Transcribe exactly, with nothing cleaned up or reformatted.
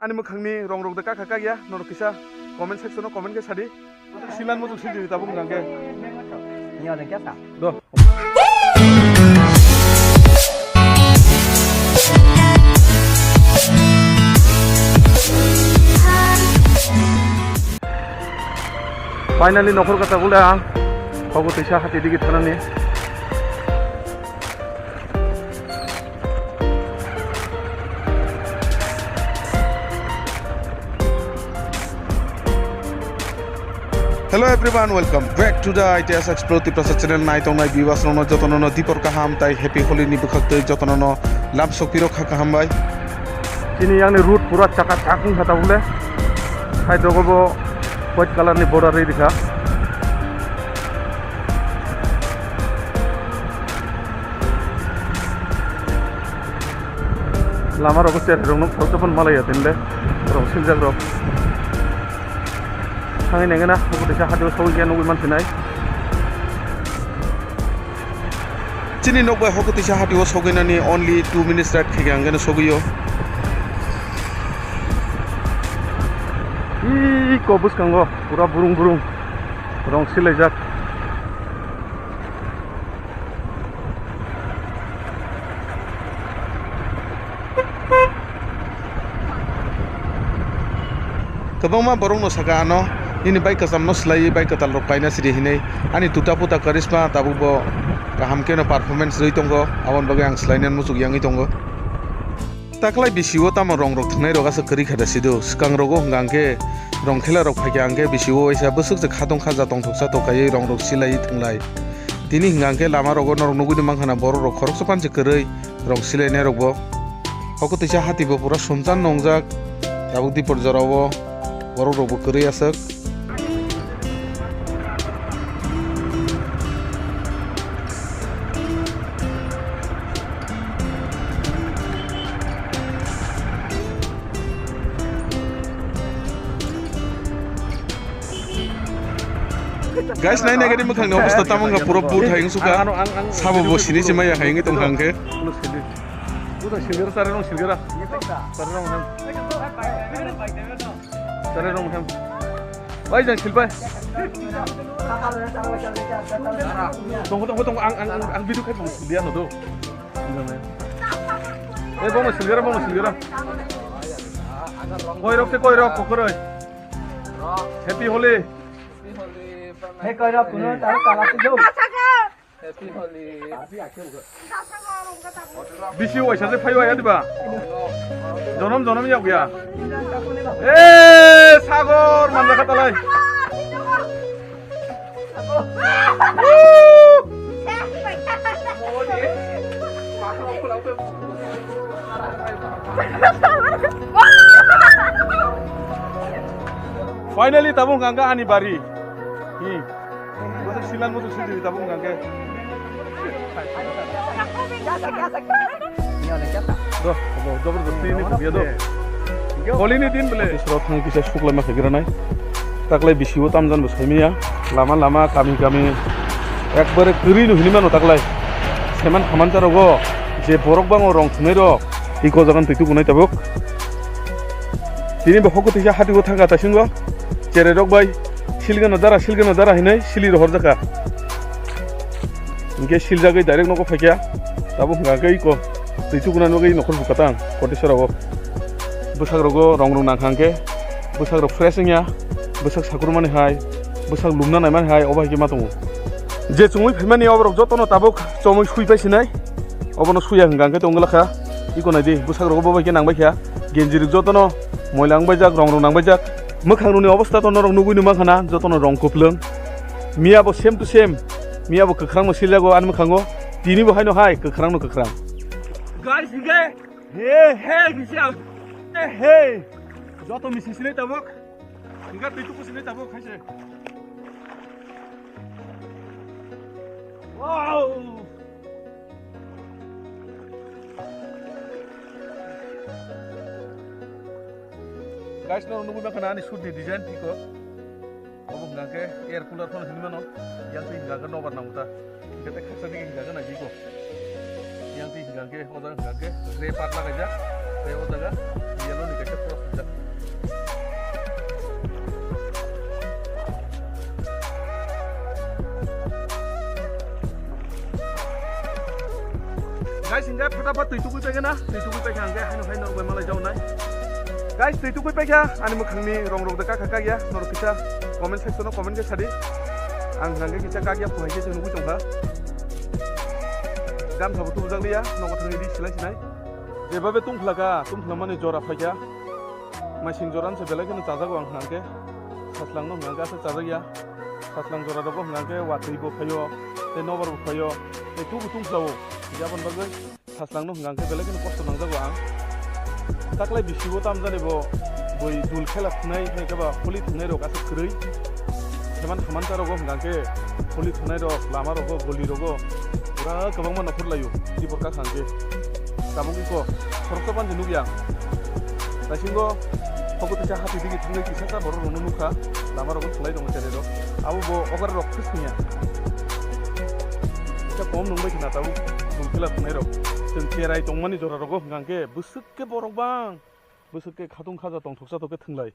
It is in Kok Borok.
Ani mwkhangni rong rok de kakha kakya, norok kisa comment section o comment khe sadi. Silan muchung sidi tabuk hwnkha khe. Ni ode kya sa? Do. Finally nokhor kata bole ang. Hogo teisa hati digi thanani. Hello everyone, welcome back to the Itias Explore Tiprasa channel. Nai tongnai viewers rokno jotono no dipor kaham tai happy Holi ni bwkhak twi jotono no lam sokpiro kha kaham bai. Chini yang ni road pura chaka chak wngkha tabule. Hai dogo bo white color ni border ri rikha. Lama rogo cherwi rok nuk thok tobon malaya tinle rong siljak rok. Thangwi nengena obo teisa hati o sogwi khe nugwi mansinai. Chini nok bai hoko teisa hati o sogwi nani only two minutes ride khaikhe ang geno sogwi o. Iko bwskango pura burung burung rong silaijak. Kwbangma borokno saka ano, nini bike kwchamno swlaiwi bike kwtalrok kaina sidi hinwi. Ani tuta puta kwrwisma tabukbo kaham kheno performance rwi tongo, aboni bagwi ang swlainani muchuk yangwi tongo. Taklai bisi o tamo rong rok thwngnairok aswk kwrwi kha da sido. Swkang rogo hwnkha hwnkhe rong khela rok phaikha hwnkhe bisi o waisa bwswk se khatong khaja tongthoksa tokaiwi rong rok silaiwi thwnglai. Tini hwnkha hwnkhe lama rogo norok nugwi mankha na borok rok khoroksa pansi kwrwi rong silainai rok bo. Hoko teisa hati bo pura sumchan nongjak. Tabuk dipor jora o borok rok bo kwrwi aswk. Guys, nai nai gani mwkhang ni obostha tamo wngkha pura but hai wngsuka. Ang, ang, ang, ang, sabo video bo sini se maya hai wngwi tongkha hwnkhe. Uno sini. Uno sini ra, sare rong sini ra. Sare rong hem. Sare rong hem. Bai jang silbai. Tong, tong, tong, ang, ang, ang, ang video khai tong dia no do. Eh, bono silgara, bono silgara. Koi rok se koi rok, kokoroi. Happy Holi. Hey, koi rok, kuno taru kala tu jo. Happy Holi. Bisi waisa se phaiwa ya diba? Jonom jonom ya guya. Eh, sagor manja khatalai. Finally, tabuk hwnkha ani bari. Hmm. Silan muchung sidi tabuk hwnkha khe. Do, do, jabardasti ni kuya do. Holi ni din bole. Soro thang kisa suklai ma khagira nai. Taklai bisi o tamjan bo saimaya. Lama lama kami kami ekbare kwrwi no hinwi mano taklai. Seman hamancha rogo je borok bango rong thwnai rok. Iko jagan twi tukunai tabuk. Tini bo hoko tisa hati o thangka tasingo. Cherai rok bai silgano dara, silgano dara hinwi sili rohorjaka. Hinkhe siljagwi direct nogo phaikha. Tabuk hwnkha khe iko twi tukuna nugwi nokhor bukha tang Kotesorao. Bwsak rogo rong rong nangkha hinkhe bwsak rok fresh wngya. Bwsak sakurmani hai, bwsak lumna naimani hai obo hai khe ma tongo. Je chumui phaimani oborok jotono tabuk chomui sui paisinai. Obono suya hwnkha hinkhe tongwlakha. Iko naidi bwsak rogo bo bai khe nangbaikha. Genji rok jotono moila wngbaijak, rong rok nangbaijak. Mwkhang rokni obostha to norok nugwi numa khana, jotono rong kwplwng. Miya bo same to same. Miya bo kwkhrang no siljago ani mwkhango. Tini bo haino hai kwkhrang no kwkhrang. Guys, hinkhe he he kisa. He he. Joto misi sinai tabuk. Hinkhe twi tuku sinai tabuk khaise. Wow. Guys, no nugwi mankha ani shoot ni design tiko. Obo hwnkha khe air cooler phano hinwi mano. Yang twi hwnkha khe nobar nang ta. Hinkhe tei khaksa digi hwnkha khe nai tiko. Yang twi hwnkha khe o jaga hwnkha khe grey part lagaijak. Tei o jaga yellow ni kaisa cross rijak. Phata pha twi tugwi paikha na, twi tugwi paikha hwnkhe haino hai norok bai malai jago nai. Guys, twi tugwi paikha, ani mwkhangni rong rok de kakha kakya, norok kisa comment section o comment khe sadi. Ang hwnkhe kisa kakya, phunai khe se nugwi tongkha. Gamsa bo tubujak liya, nogo thangwi ri silai sinai. Jebabe tungphlaka, tungphlamani jora phaikha. Maising jora se belai kheno chajago ang hwnkhe. Saslang no hwnkhe ase chajakya. Saslang jora rogo hwnkhe watwi bo phaio, tei nobar bo phaio, tei tubu tungphlao. Jabon bagwi saslang no hwnkhe belai kheno kosto nangjago ang. Taklai bisi bo tamjani bo boi dul khela thwngnai, hai khe ba holi thwngnai rok ase kwrwi. Heman haman ta rogo hwnkhe holi thwngnai rok, lama rogo, goli rogo pura kwbangma nokhor laio. Tibor kha hwnkhe. Tabuk iko khoroksa phan je nukya. Taisingo hobo tisa hati digi thangwi kisa sa borok rokno nukha. Lama rogo thwlai tongo cherai rok. Abo bo okra rok khe thwngya. Kisa kom nungbai khna tabuk dul khela thwngnai rok. Chwng cherai tongmani jora rogo hwnkha khe bwswk khe borok bang. Bwswk khe khatung khaja tongthoksa tokhe thwnglai.